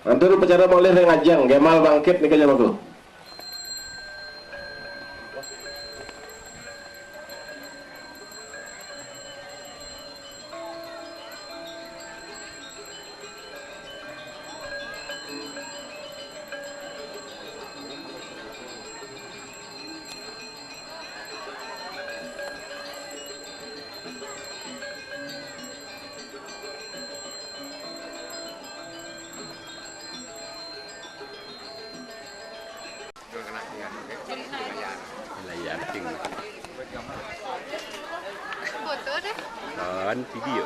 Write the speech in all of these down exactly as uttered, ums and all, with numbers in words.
Nanti upacara mulih ring ajeng, Kemal bangkit nika jamaku. Layar ting. Foto deh. Kan video.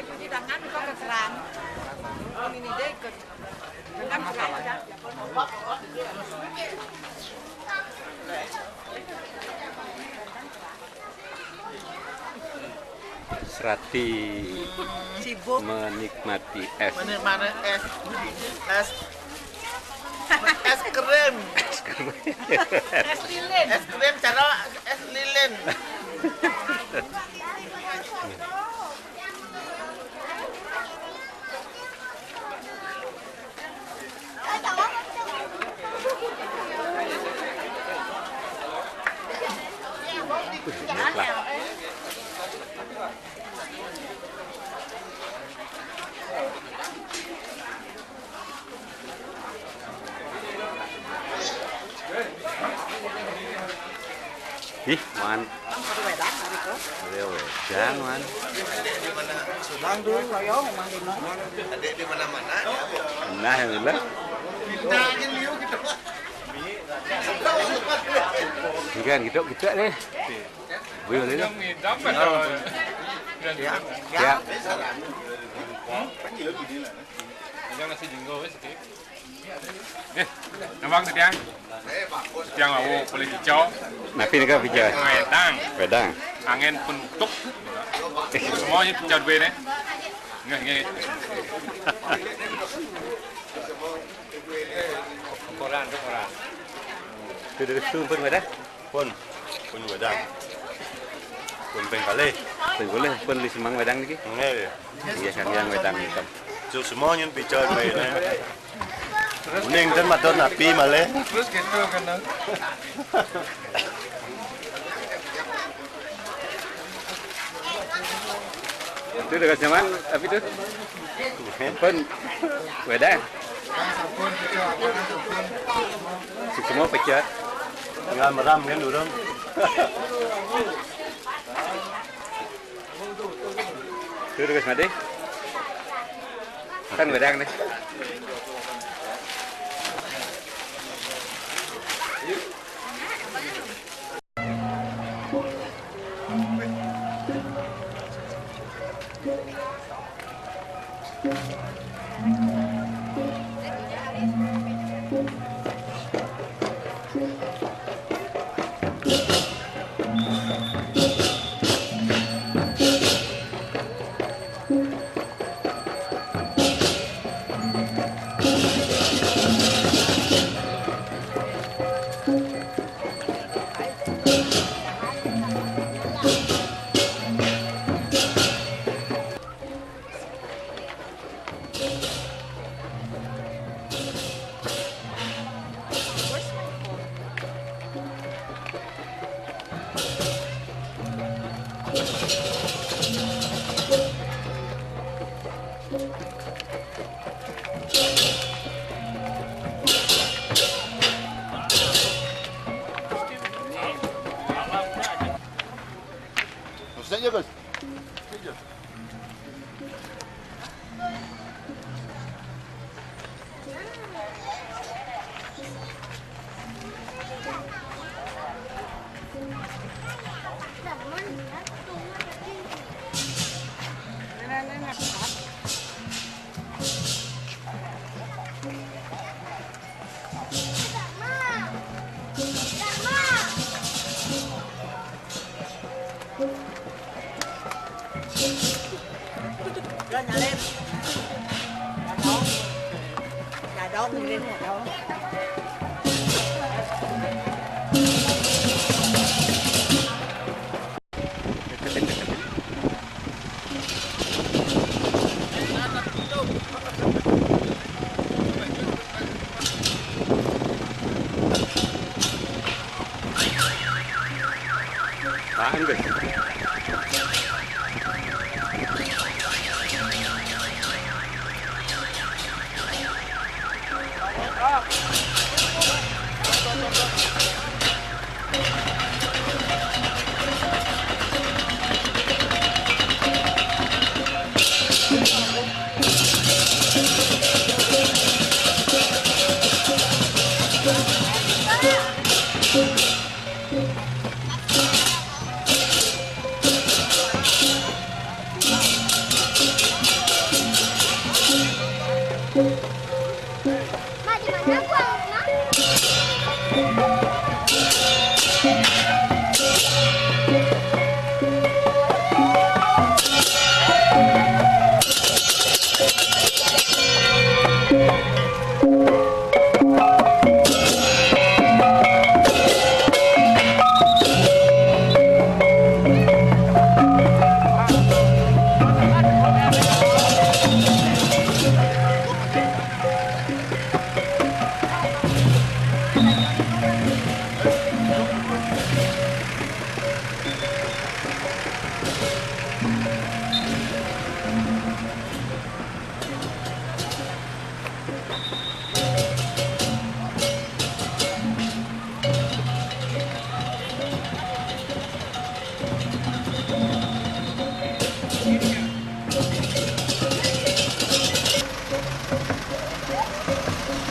Cuci tangan, buka keran. Ini deh ikut. Tangan keran. Serati sibuk menikmati es. Menikmati es. Es. Es krim. Es krim. Es lilin. Es krim cara es lilin. Ih, man. Ayo, wedang, man. Sedang tuh. Adik di mana-mana. Nah, yang bilang. Ikan gitu, gitu deh. Buyur deh. Ya. Ya. Yang nasi jenggo wis iki. Eh, nembang titiang. Titiang wau polih pica. Napi nika pica? Wedang. Wedang. Angin pun utuk. Semuanya pica duwe ne. Nggih, nggih. Koran, koran. Itu dari sumber wedang? Pun, pun wedang. Pun ping kalih. Ping kalih, pun lisimang wedang niki. Nggih. Nggih, sang yang wedang hitam. Cuk semua nyun pica duwe ne. Kuning ten matur napi malih. Terus gitu kan. Itu dekat zaman apa itu? Pun wedang. Semua pecah. Tinggal meram kan durung. Terus mati. Kan wedang nih. Tahan, guys.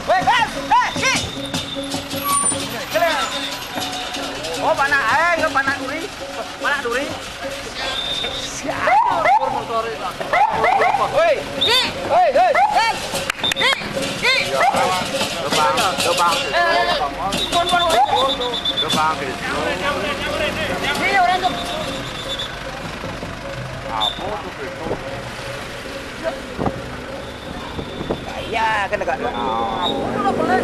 Weh, guys, eh, si. Oh, panak, eh, enggak panak duri. Panak duri. Siapa motor itu? Woi. Hei, hei, hei. Lubang, lubang. Eh, pon, pon, pon. Lubang. Ini orang tuh. Apa tuh itu? Iya, kena gak? Apa tuh, boleh?